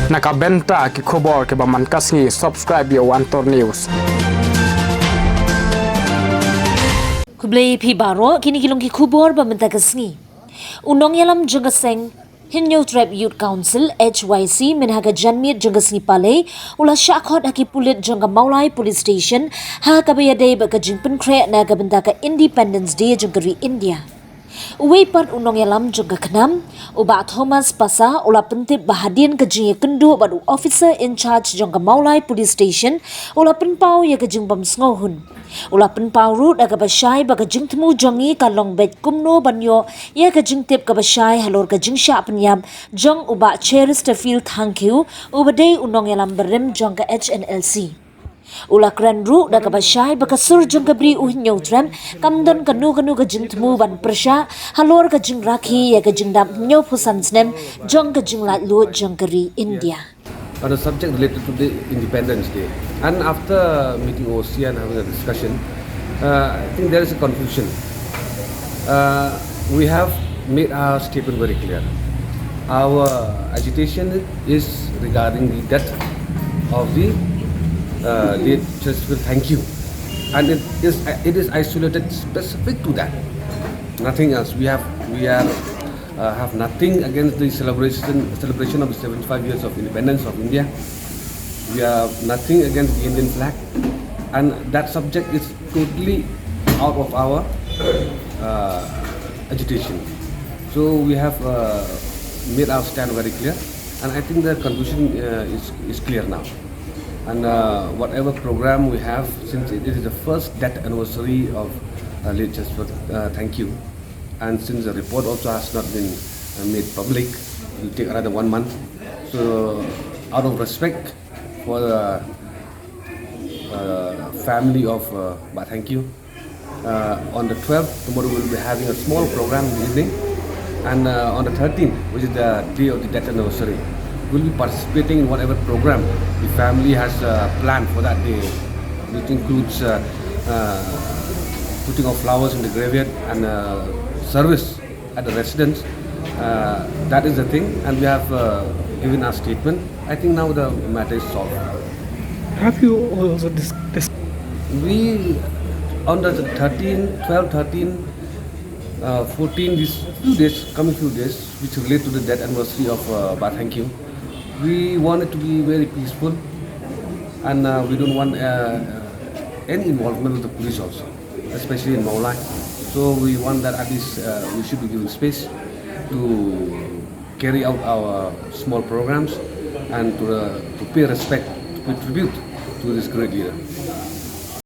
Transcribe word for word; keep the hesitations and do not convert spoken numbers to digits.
Na ka bynta ki khubor kiba man ka sngi, subscribe ïa u Antor News. Khublei phi baroh, kine ki long ki khubor ba mynta ka sngi. U nongïalam jong ka seng Hynñiewtrep Youth Council, H Y C, mynha ka janmiet jong ka sngi Palei, u la shah khot ha ki pulit jong ka Mawlai Police Station, ha kaba ïadei bad ka jingpynkhreh na ka bynta ka Independence Day jong ka ri India. Uwei pat u nongïalam jong ka KHNAM, u Bah Thomas Passah, u la pyntip ba hadien ka jingïakynduh bad u officer in charge jong ka Mawlai Police Station, u la pynpaw ïa ka jingbym sngewhun. U la pynpaw ruh da kaba shai ba ka jingthmu jong ngi ka long beit kumno ban ïoh ïa ka jingtip kaba shai halor ka jingshah pynïap jong u Bah Chesterfield Thangkhiew, uba dei u nongïalam barim jong ka H N L C. U la kren ruh da kaba shai ba ka sur jong ka Bri u Hynñiewtrep kam don kano kano ka jingthmu ban pyrshah halor ka jingrakhe ïa ka jingdap hynñiewphew san snem jong ka jinglaitluid jong ka ri India. On a subject related to the Independence Day. And after meeting O C and having a discussion, uh, I think there is a confusion. Uh, we have made our statement very clear. Our agitation is regarding the death of the uh, late Chesterfield Thangkhiew, and it is it is isolated specific to that. Nothing else. We have we are uh, have nothing against the celebration celebration of the seventy-five years of independence of India. We have nothing against the Indian flag, and that subject is totally out of our uh, agitation. So we have uh, made our stand very clear, and I think the confusion uh, is, is clear now. And uh, whatever program we have, since it is the first death anniversary of uh, late Chesterfield, uh, Thangkhiew, and since the report also has not been uh, made public, it will take another one month. So, out of respect for the uh, family of uh, Bah Thangkhiew, uh, on the twelfth, tomorrow we'll be having a small program in the evening. And uh, on the thirteenth, which is the day of the death anniversary, we'll be participating in whatever program the family has uh, planned for that day, which includes uh, uh, putting of flowers in the graveyard and uh, service at the residence. Uh, that is the thing, and we have uh, given our statement. I think now the matter is solved. Have you also dis- dis- We, on the thirteen, twelve, thirteen, uh, fourteen, these few days, coming few days, which relate to the death anniversary of uh, Bah Thangkhiew, we want it to be very peaceful, and uh, we don't want uh, any involvement of the police also, especially in Mawlai. So we want that at least uh, we should be given space to carry out our small programs and to, uh, to pay respect, to pay tribute to this great leader.